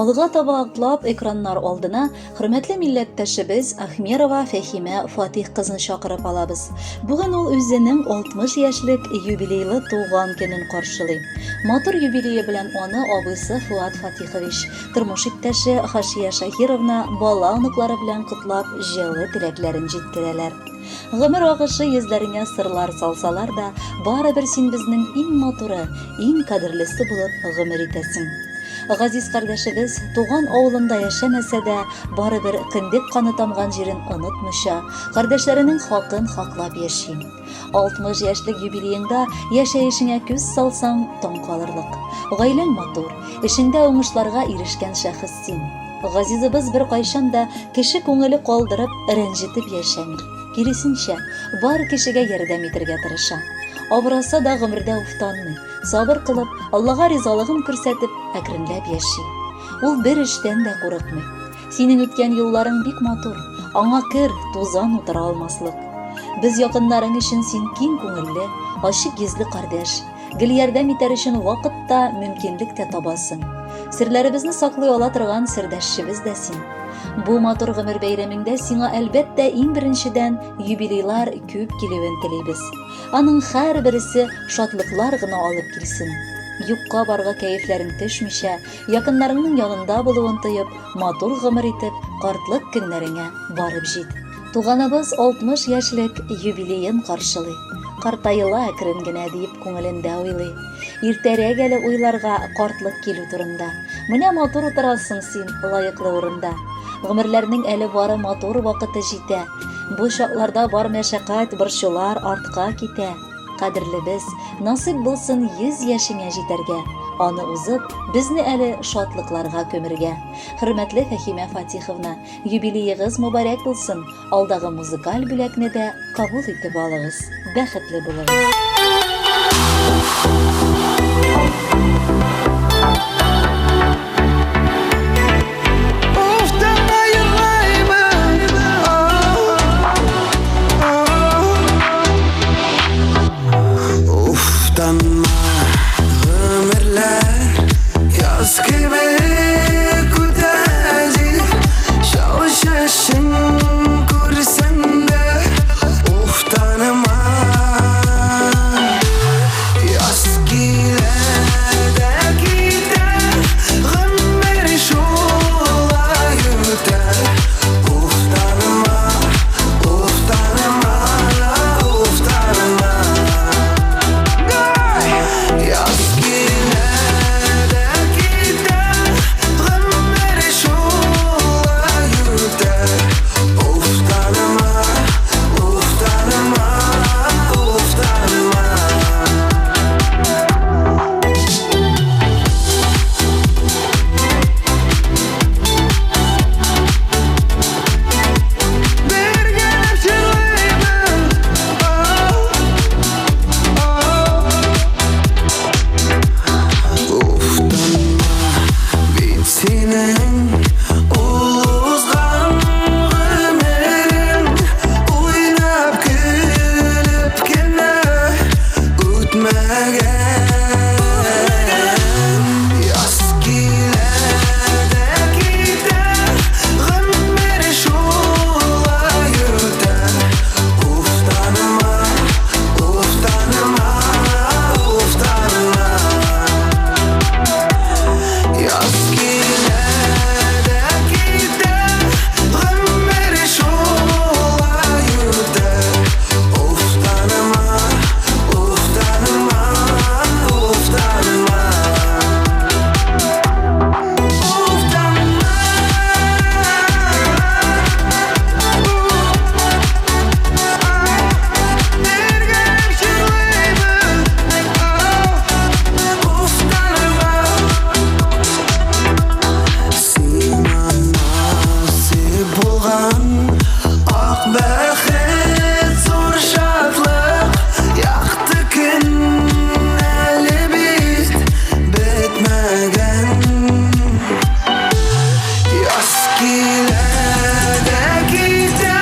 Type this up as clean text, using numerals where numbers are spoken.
Алга таба атлап экраннар алдына хөрмәтле милләттәшебез Ахмерова Фәһимә Фатих кызын чакырып алабыз. Бүген ул үзенең 60 яшьлек юбилейлы туган көнен каршылый. Матур юбилее белән аны абыйсы Фуат Фатихович, тормыш иптәше Хашия Шаһировна бала-оныклары белән котлап, җылы теләкләрен җиткерәләр. Гомер агышы йөзләреңә сырлар салсалар да, барыбер син безнең иң матуры, иң кадерлесе булып гомер итәсең. Газиз кардәшебез туган авылында яшәмәсә дә, барыбер кендек каны тамган җирен онытмыйча, кардәшләренең хакын хаклап яши. 60 яшьлек юбилееңда яшәешеңә күз салсаң, таң калырлык. Гаиләң матур, эшеңдә уңышларга ирешкән шәхес син. Газизыбыз беркайчан да кеше күңеле калдырып, рәнҗетеп яшәми. Киресенчә, бар кешегә ярдәм итәргә тырыша. Авыраса да гомердә уфтанмый, сабыр кылып, Аллага ризалыгын күрсәтеп, әкренләп яши. Ул бер эштән дә курыкмый. Синең үткән юлларың бик матур, аңа кер, тузан утыра алмаслык. Без якыннарың өчен син киң күңелле, ачык йөзле кардәш. Гел ярдәм итәр өчен вакыт та, мөмкинлек тә табасың. Серләребезне саклый ала торган сердәшчебез дә син. Бу матур гомер бәйрәмеңдә сиңа, әлбәттә, иң беренчедән юбилейлар күп килүен телибез. Аның һәрбересе шатлыклар гына алып килсен. Юкка барга кәефләрең төшмичә, якыннарыңның янында булуын тоеп, матур гомер итеп, картлык көннәреңә барып җит. Туганыбыз 60 яшьлек юбилеен каршылый. Картаела әкрен генә диеп күңелендә уйлый. Иртәрәк әле уйларга картлык килү турында. Менә матур утырасың син лаеклы урында. Гомерләрнең әле бары матур вакыты җитә. Бу чакларда бар мәшәкать, борчулар артка китә. Кадерлебез, насыйп булсын 100 яшеңә җитәргә, аны узып, безне әле шатлыкларга күмергә. Хөрмәтле Фәһимә Фатиховна, Юбилеегыз мөбарәк булсын! Алдагы музыкаль бүләкне дә кабул итеп алыгыз. Бәхетле булыгыз! Яз кебек үтә Чал чәчен күрсәң дә Уфтанма. Яз килә дә китә, Гомер шулай үтә. Уфтанма, уфтанма, уфтанма. Яз килә дә китә, Гомер шулай үтә. Уфтанма, уфтанма, уфтанма. Бергәләп җырлыйбыз, Уфтанма, бит синең ул узган гомерең уйнап көлеп кенә үтмәгән. Яз килә дә китә, гомер шулай үтә. Уфтанма, уфтанма, уфтанма. Яз килә дә китә, гомер шулай үтә. Уфтанма, уфтанма, уфтанма. Уфтанма. Бергәләп җырлыйбыз, уфтанма. Сиңа насыйп булган ак бәхет, зур шатлык, якты көн әле бит бетмәгән. Яз килә дә китә,